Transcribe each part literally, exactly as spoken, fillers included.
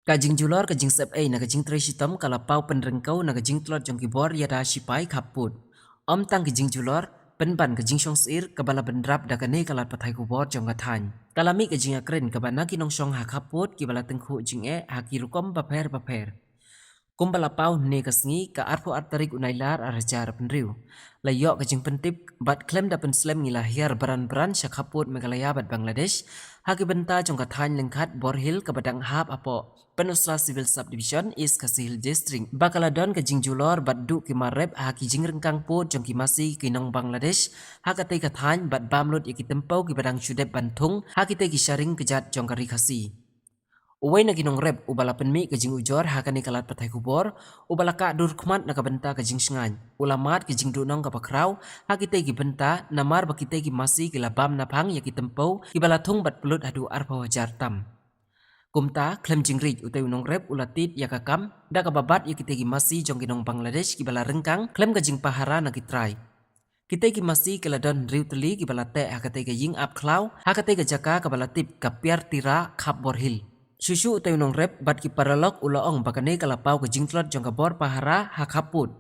Ka jingjulor ka jingsep ei na ka jingtrei shitom ka la paw pynryngkew na ka jingtlot jong ki bor ïada shipai khappud. Ym tang ki jingjulor, pynban ka jingshong sir kaba la bynrap da kane ka lad pathai khubor jong ka thaiñ. Ka la mih ka jingïakren kaba na ki nongshong ha khappud kiba la tyngkhuh jingeh ha ki rukom bapher bapher. Kumba la paw hynne ka sngi ka arphew ar tarik u Nailar ar hajar arphew hynriew. La ïoh ka jingpyntip bad khlem da pynslem ngi la hiar bran bran sha khappud Meghalaya bad Bangladesh ha ki bynta jong ka thaiñ lyngkhat Borhill kaba dang hap hapoh Pynursla Civil Subdivision, East Khasi Hills District, ba ka la don ka jingjulor bad duh ki mar rep ha ki jingryngkang pud jong ki masi ki nong Bangladesh ha katei ka thaiñ bad bam lut ïa ki tympew kiba dang shu dep ban thung ha kitei ki sharing kjat jong ka ri Khasi. Uwei na ki nongrep uba la pynmih ka jingujor ha kane ka lad pathai khubor, uba la kah dur khmat na ka bynta ka jingshngaiñ, u la mad ka jingduhnong kaba khraw ha kitei ki bynta, namar ba kitei ki masi ki la bam naphang ïa ki tympew kiba la thung bad pynlut haduh arphew hajar tam. Kumta, khlem jingrit, utei u nongrep u la tied ïa ka kam da kaba bat ïa kitei ki masi jong ki nong Bangladesh kiba la ryngkang khlem ka jingpahara na ki trai. Kitei ki masi ki la don hynriew tylli kiba la teh ha katei ka ïing ap khlaw ha katei ka jaka kaba la tip ka Pyartira, khap Borhill. Shuh shuh utei u nongrep bad ki paralok u la ong ba kane ka la paw ka jingtlot jong ka bor pahara ha khappud.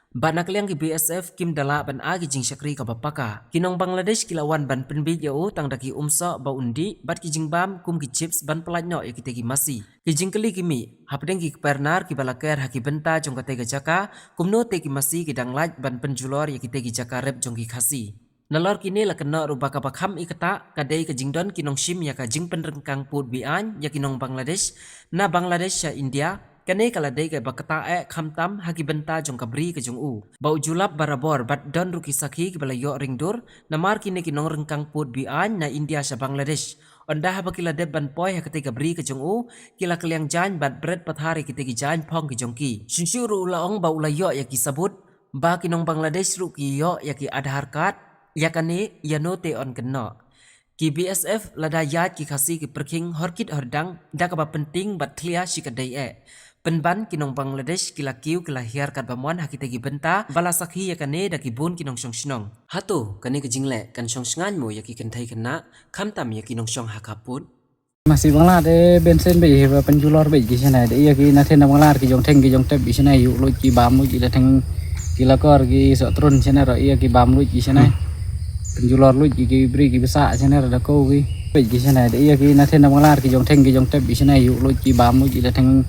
Bad na ka liang ki B S F kim da lah ban ai ki jingshakri kaba paka. Ki nong Bangladesh ki la wan ban pynbiej ïa u tang da ki umsoh ba un dih bad ki jingbam kum ki chips ban pyllait noh ïa kitei ki masi. Ki jingkylli ki mih hapdeng ki kpernar kiba la ker ha ki bynta jong katei ka jaka, kumno te ki masi ki dang lait ban pynjulor ïa kitei ki jaka rep jong ki Khasi. Nalor kine la kynnoh ruh ba kaba kham i kata ka dei ka jingdon ki nongshim ïa ka jingpynryngkang pud be-aiñ ïa ki nong Bangladesh na Bangladesh sha India. Kane ka la dei kaba kata eh khamtam ha ki bynta jong ka bri ka jong u, ba u ju lap barabor bad don ruh ki sakhi kiba la ïoh ringdur, namar kine ki nongryngkang pud be-aiñ na India sha Bangladesh, ynda haba ki la dep ban poi ha katei ka bri ka jong u, ki la kylliang jaiñ bad bret pathar ïa kitei ki jaiñ phong ki jong ki. Shuh shuh ruh u la ong ba u la ïoh ïa ki sabut ba ki nong Bangladesh ruh ki ïoh ïa ki Aadhaar card, ïa kane ïa no te yn kynnoh. Ki B S F lada ïaid ki Khasi ki pyrkhing hor kit hor dang da kaba pyntieng bad thlia shi ka dei eh. Pynban ki nong Bangladesh ki la kiew ki la hiar katba mon ha kitei ki bynta ba la sakhi ïa kane da ki bun ki nongshong shnong. Hato kane ka jingleh kan shong shngaiñ mo ïa ki kynthei khynnah, khamtam ïa ki nongshong ha khappud? Masi Bangla te bensen beit hi ba pynjulor beit ki shane, da ïa ki na then na Bangla ki jong theng ki jong tep ki shane, ïuh luid ki bam luid ki da theng, ki la kor ki soh trun shane, ro ïa ki bam luid ki shane. Hmm. Pynjulor luid ki, ki bri ki bsa shane, ro da ko ki beit ki shane, da ïa ki na then na Bangla ki jong theng ki jong tep ki shane, ïuh luid ki bam luid ki da theng,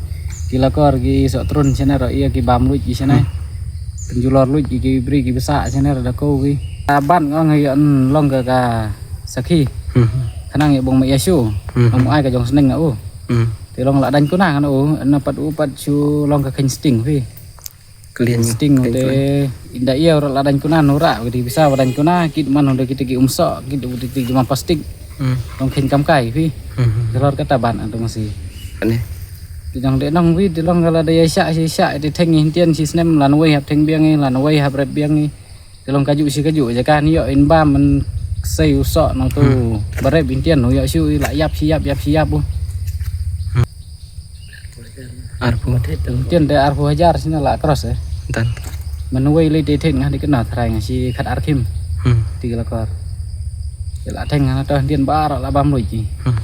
ki la kor ki soh trun shane, ro ïa ki bam luid ki shane. Hmm. Pynjulor luid ki, ki bri ki bsa shane, ro da ko ki. Ban ngong ïa long ka, ka sakhi. Hmm. Khnang ïa bong ma ïa shu. Hmm. Long ai ka jong sneng na u. Hmm. Te long la dang kuna kan u, na pat u pat shu long ka khein sting phi. Khein sting te inda ïa ura la dang kuna nura, kiti bisa ba dang kuna, kit man ura kiti ki umsoh, kit ura kiti ki man plastik. Hmm. Long khein kam kai phi. Hmm. Te lor kata ban antu masi. Ane. Te jong de nong phi, te long ka la da ïa sha, sha, sha, te theng hi ntien shi snem lan wei hap theng biang hi, lan wei hap rep biang hi. Te long kajuh shi kajuh, jaka ni ïoh in bam man sei u soh nang tu. Hmm. Ba rep in tien u ïoh shu i la ïap shi ïap, ïap shi ïap u. Hmm. Arphew. In tien te arphew hajar shi na la cross eh. Dan. Man wei le te theng nga di kena tharai nga shi khat arkhim. Hmm. Ti la kor. Te la theng nga to in tien ba la bam lui ki. Hmm.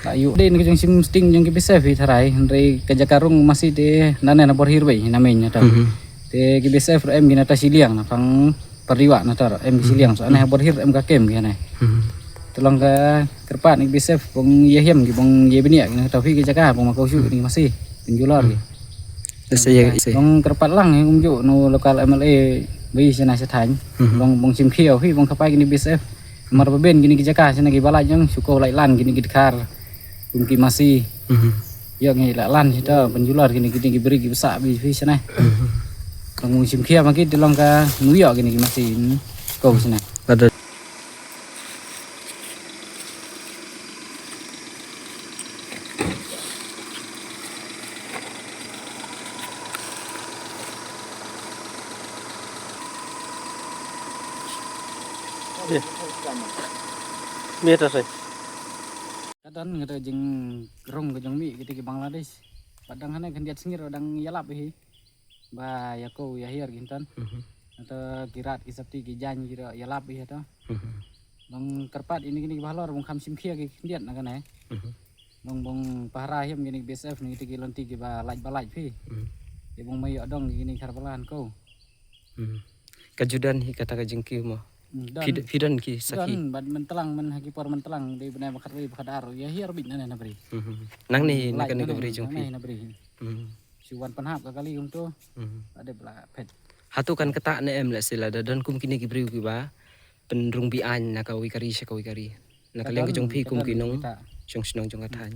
La ïoh den ka jong shim sting jong ki B S F hi tharai, hynrei ka jaka rung masi te nane na Borhill bei na main na to. Hmm. Te ki B S F em ki na ta shiliang na pang pariwa na ta em ki shiliang. So ane ha Borhill em ka kem ki ane. Hmm. Te long ka kyrpad ni ki B S F bong ïa hiam ki bong ïa bniah ki na ta phi ki jaka bong ma kau shu ni masi. Pynjulor ki. Hmm. Te sa ïa, sa ïa. Bong kyrpad lang ïa kumjuh no local M L A bi sha na sha thaiñ. Hmm. Bong, bong shim khia phi bong kyrpad ki ni B S F. Mar ba ben ki ni ki jaka sha na ki ba lait jong shu ko lait lan ki ni ki dkhar. Kum ki masi. Mhm. Ïa ngi la lan kita pynjulor kini kini ki bri ki bsa bi phi shane. Mhm. Ka ngu shim khia ma ki te long ka ngu ïa kini ki masi. Ko shane. Ada. Iya. Mia ta sai. Ka don kata jingrung ka jong mih kita ki Bangladesh. Pat dang hane khyndiat sngi ruh dang ïalap hi. Ba ïa ko ïa hiar ki hynton. Mhm. Kata ki rat ki sopti ki jaiñ ki ruh ïalap hi to. Mhm. Long kyrpad ini kini ki bahalor bong kham shim khia ki khyndiat na kane. Mhm. Nong bong pahara hiam kini B S F ni kita ki lonti ki ba lait ba lait phi. Hmm. Ye bong mayo dong kini khar balan ko. Hmm. Ka ju don hi kata ka jingkiew mo. Hmm, don. Phi don ki sakhi. Don bad mentlang men haki por mentlang di bnai bakhat ri bakhat ar. Ya hiar bit nane na bri. Hmm. Nang ni na kani ka bri jong phi. Nang ni na bri. Hmm. Siwan panhap ka kali kumto. Hmm. Ade bla phet. Hatu kan kata ne em le sila da don kum kini ki bri ki ba. Pynrung bi ain na ka wikari sha ka wikari. Na ka liang ka jong phi kum ki nong. Jong shnong jong ka thain.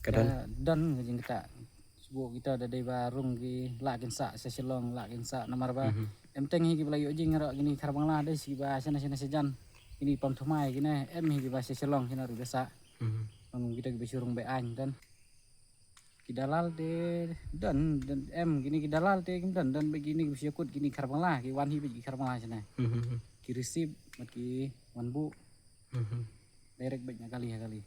Ka don. Don ka jingkata. Sbu kita da dei ba rung ki la kin sa sa Shillong la kin sa namar ba. Em teng hi ki bla yu jing ro kini khar bangla dei si ba sena sena sejan. Kini pam thumai kini em hi ki ba sa Shillong kini ru desa. Bang kita ki ba shurung be ain dan. Ki dalal te don don em kini ki dalal te kim don don be kini ki ba shakut kini khar bangla ki wan hi be ki khar bangla sena. Ki receive mat ki wan bu. Direct be na kali ha kali.